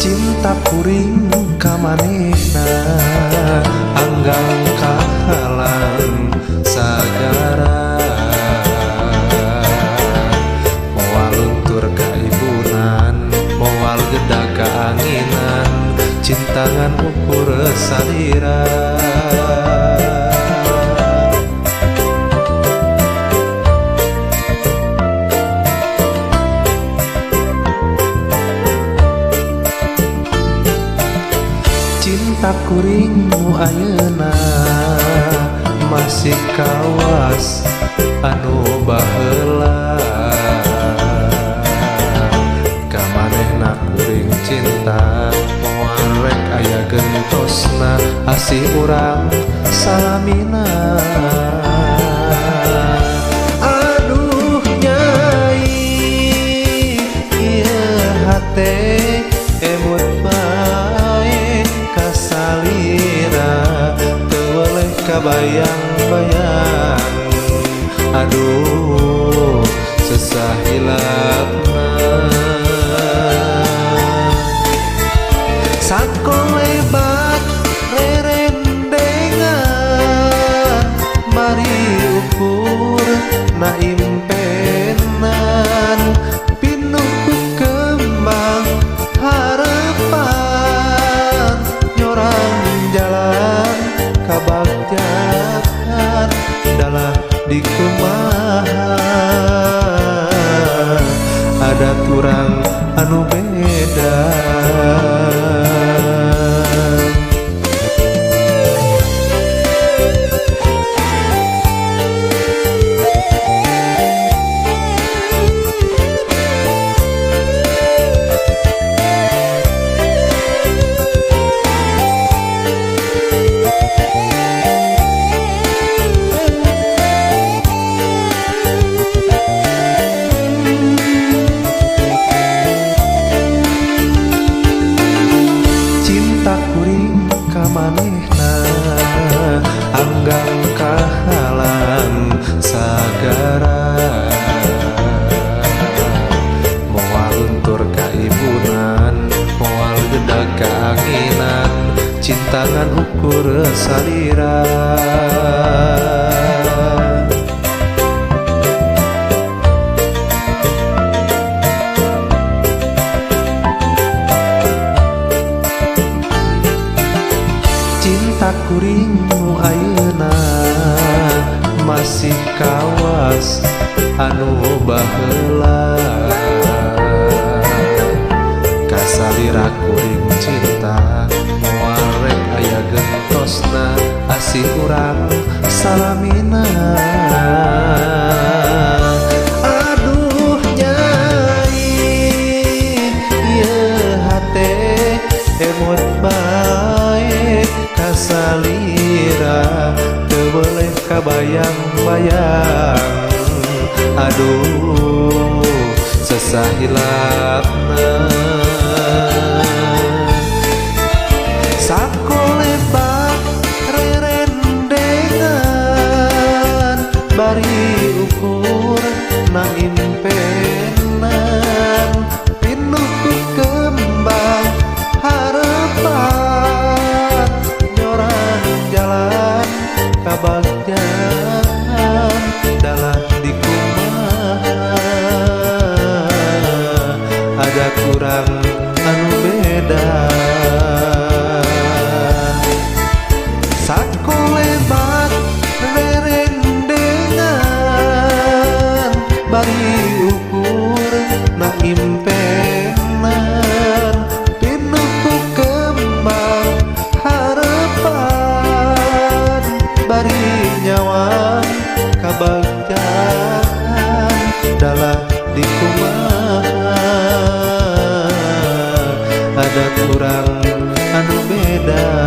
Cinta kuring ka manehna anggang kahalang sagara. Moal luntur kaibunan, moal gedag kaanginan, cinta ngan ukur salira. Cinta kuring nu ayeuna masih kawas anu baheula. Ka manehna kuring cinta, moal rek aya gentosna, asih urang salamina. Aduh nyai, ieu hate emut bae kasalira, teu weleh kabayang-bayang. Aduh sesah hilapna. Sakolebat rerendengan, mari ukur na impenan, pinuh ku kembang harapan, nyorang jalan kabagjakan dalah di kumaha ada turang anu beda. Cinta kuring ka manehna anggang kahalang sagara. Moal luntur kaibunan, moal gedag kaanginan, cinta ngan ukur salira. Cinta kuring nu ayeuna masih kawas anu baheula. Kasalira kuring cinta, moal rek aya gentosna, asih urang salamina. Aduh nyai, ieu hate emut bae kasalira, teu boleh kabayang-bayang. Aduh sesah hilapna. Sakolebat rerendengan, bari ukur na impenan, pinuh ku kembang harapan, nyorang jalan kabagjaan dalah di kumaha ada kurang anu beda. Sakolebat rerendengan, bari ukur na impenan, pinuh ku kembang harapan, bari nyawang kabagjaan dalah di kumaha ada kurang anu beda.